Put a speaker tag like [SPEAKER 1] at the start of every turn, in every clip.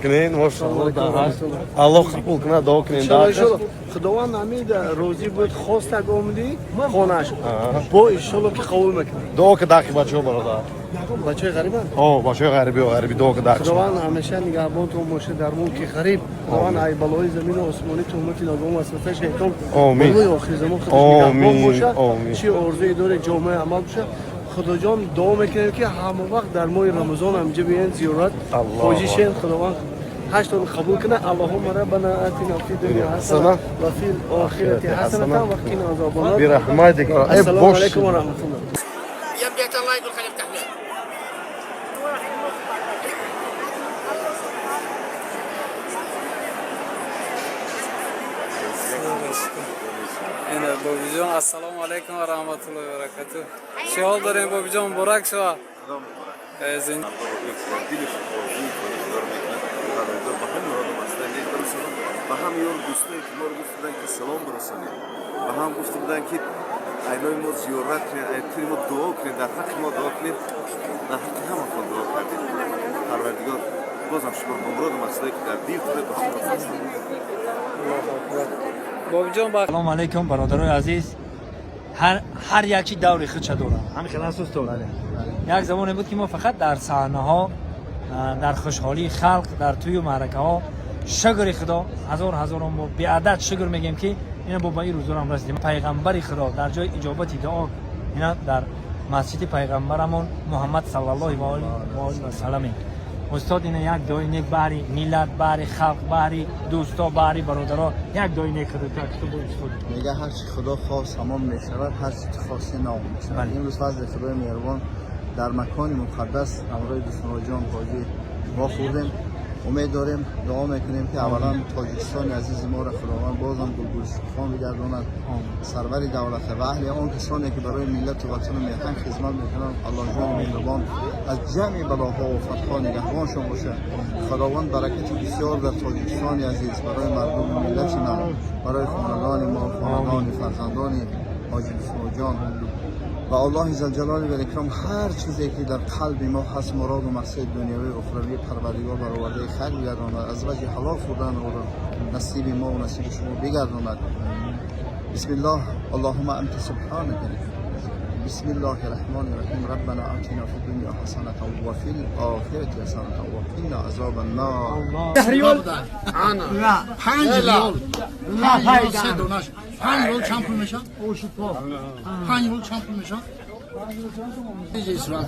[SPEAKER 1] Кунед, мошалло, Аллоҳ қабул кунад, дуо кунед.
[SPEAKER 2] Иншалло, Худованд ҳамин розӣ буд, хостак омадӣ хонаш бо, иншалло, ки қабул мекунад.
[SPEAKER 1] Дуо ки дақи бачаҳо, бародар.
[SPEAKER 2] Бачаи ғарибанд.
[SPEAKER 1] О, бачаҳои ғариби, ғариби, дуо ки дақи.
[SPEAKER 2] Худованд ҳамеша нигаҳбонтон бошад дар мулки ғариб. Худованд ай балои замину осмонӣ, туҳмати ногоҳ, васвасаи шайтон,
[SPEAKER 1] Омин.
[SPEAKER 2] балои охири замон худаш нигаҳбон
[SPEAKER 1] Омин,
[SPEAKER 2] бошад.
[SPEAKER 1] омин.
[SPEAKER 2] Чӣ орзуе доред, ҷомаи амал бошад. Худоҷон, дуо мекунем, ки ҳама вақт дар моҳи Рамазон ҳамҷа биёен зиёрат,
[SPEAKER 1] Аллоҳ.
[SPEAKER 2] ҳоҷӣ шен. Худованд ҳаштон қабул кунад. Аллоҳумма раббана атина фи дунё ҳасана ва фил охирати ҳасанатан ва қина азобаннор.
[SPEAKER 1] Бирахматик.
[SPEAKER 2] Ассалому алайкум ва раҳматуллоҳ.
[SPEAKER 3] يبيت الله يقول خلينا نفتح بيت.
[SPEAKER 4] Ина, бобиҷон, ассалому алайкум ва раҳматуллоҳи ва баракатуҳ. Чӣ ҳол дорем, бобиҷон? Муборак шава. Зин-
[SPEAKER 5] Дилаш орзуи худо мекунад, Парвардигор ба ҳам муроду мақсад барасонад, ба ҳам ёр дӯстое ки моро гуфта буданд, ки салом барасонед, ба ҳам гуфта буданд, ки айнои мо зиёрат кунед, айтуи мо дуо кунед, дар ҳаққи мо дуо кунед. Дар ҳаққи ҳаматон дуо кардем. Парвардигор бозам шумо ба муроду мақсадое ки дар дил доред ба худ расонад.
[SPEAKER 4] Бобиҷон, ба
[SPEAKER 6] Салом алейкум, бародарои азиз. Ҳар як чи даври худша дорад, ҳамин хел аст, устод. Як замоне буд, ки мо фақат дар саҳнаҳо, дар хушҳолии халқ, дар тӯю маъракаҳо. Шукри Худо, ҳазор ҳазорон мо беадад шукр мегем, ки ина бо ба ин рӯзорам расидем. Пайғамбари Худо дар ҷои иҷобати дуо, ина дар масҷиди пайғамбарамон Муҳаммад саллаллоҳи алайҳи васалламе. Устод, ина як дуои нек баҳри миллат, баҳри халқ, баҳри дӯсто, баҳри бародаро, як дуои нек худо, устод.
[SPEAKER 7] Мега, ҳар чи Худо хост, ҳамон мешавад, ҳар чи ту хости, ноҳон мешавад. Имрӯз фазли Худои меҳрубон дар макони муқаддас ҳамроҳи дӯстмуроҷон ҳоҷӣ вохӯрдем. Умед дорем, дуо мекунем, ки аввалан Тоҷикистони азизи моро Худованд бозам гулгулшукуфон бигардонад, сарвари давлата ва аҳли он касоне ки барои миллату ватану меҳан хизмат мекунанд, Аллоҳҷони меҳрубон аз ҷамъи балоҳо ва офатҳо нигаҳбоншон бошад. Худованд баракати бисёр дар Тоҷикистони азиз барои мардуми миллати ма, барои хонадони мо, хонадони фарзандони ҳоҷи Дусмоҷон ва Аллоҳи зулҷалоли валикром ҳар чизе ки дар қалби мо ҳаст, муроду мақсади дунявӣ, ухравӣ, Парвардигор баровардаи хайр бигардонад, аз ваҷҳи ҳалол хӯрдан ӯро насиби мо ва насиби шумо бигардонад. Бисмиллоҳ, аллоҳума анта субҳанака. بسم الله الرحمن الرحيم. ربنا آتنا في الدنيا حسنة وفي الآخرة حسنة وقنا عذاب النار.
[SPEAKER 3] ريال 5 ریال. لا فایده.
[SPEAKER 8] سه دونش 5 ریال چند پول میشه؟ 5 ریال چند پول میشه؟ اینجا صورت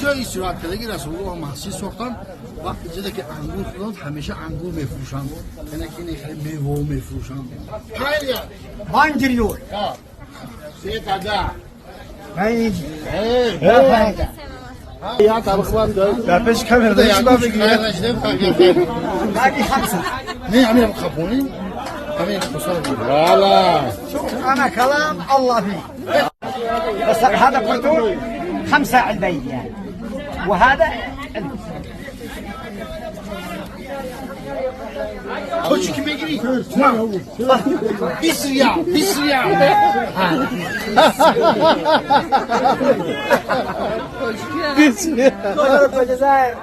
[SPEAKER 8] جایی صورت کرده که رسول الله مسجد ساختن. وقتی جدا که انگور خودند، همیشه انگور میفروشند، یعنی که این خیلی میوه میفروشند. 5 ریال.
[SPEAKER 3] 5 ریال.
[SPEAKER 8] سه تا 10.
[SPEAKER 3] پنج.
[SPEAKER 8] یا طبق
[SPEAKER 1] در پیش کامера چی با بگی؟
[SPEAKER 3] باقي 5.
[SPEAKER 8] نه، همین خپونی، همین خسارة لا.
[SPEAKER 3] انا كلام الله فيه، بس هذا كرتون 5 علبين يعني، وهذا علبة.
[SPEAKER 8] تو چی که میگیری؟ 20 ریال، 20 ریال.
[SPEAKER 3] الجزائر.